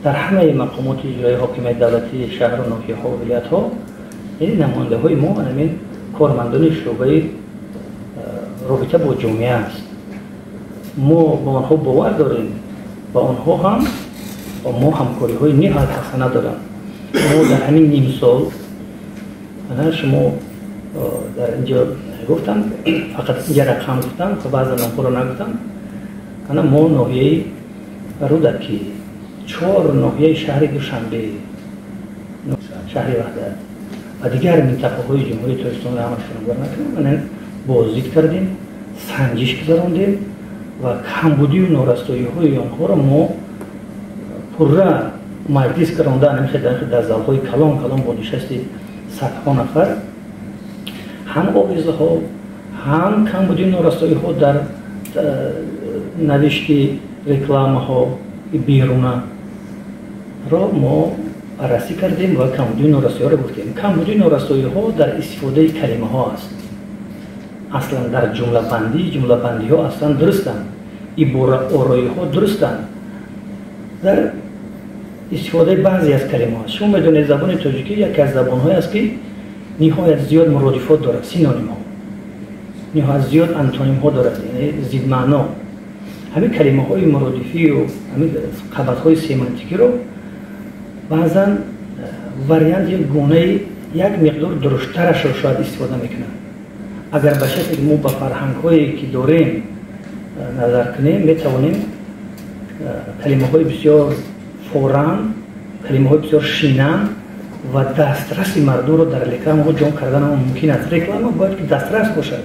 Дар ҳамаи мақомоти иҷроии ҳокимияти давлатии шаҳру ноҳияҳо, вилоятҳо намояндаҳои мо ҳамин кормандони шӯъбаи робита бо ҷомеа аст. Мо ба онҳо бовар дорем ва онҳо ҳам бо мо ҳамкориҳои ниҳоят ҳасана доранд. Мо дар ҳамин нимсол, шумо дар инҷо гуфтам, фақат инҷа рақам гуфтам, баъзан номҳоро нагуфтам. Ана мо ноҳияи Рӯдакӣ, 4 ноҳияи шаҳри Душанбе, шаҳри Ваҳдат ва дигар минтақаҳои Ҷумҳурии Тоҷикистонро ҳамашонро бар накунем, боздид кардем, санҷиш гузарондем ва камбудию норастоиҳои онҳоро мо пурра маҷлис каронда, дар залҳои калон калон бо нишасти садҳо нафар ҳам овезаҳо, ҳам камбудию норастоиҳо дар навишти рекламаҳо берунаро мо баррасӣ кардем ва камбудию норасоиҳоро гуфтем. Камбудию норасоиҳо дар истифодаи калимаҳо аст. Аслан дар ҷумлабандӣ, ҷумлабандиҳо аслан дурустанд, ибораороиҳо дурустанд, дар истифодаи баъзе аз калимаҳо. Шумо медонед, забони тоҷикӣ яке аз забонҳое аст, ки ниҳоят зиёд муродифот дорад, синонимҳо, ниҳоят зиёд антонимҳо дорад, яъне зидмаъно. Ҳамин калимаҳои муродифию ҳамин қабатҳои семантикиро баъзан вариант ё гунаи як миқдор дуруштарашро шояд истифода мекунанд. Агар ба шакли мо ба фарҳангҳое ки дорем назар кунем, метавонем калимаҳои бисёр форам, калимаҳои бисёр шинам ва дастраси мардумро дар рекламаҳо ҷон кардан мумкин аст. Реклама бояд ки дастрас бошад.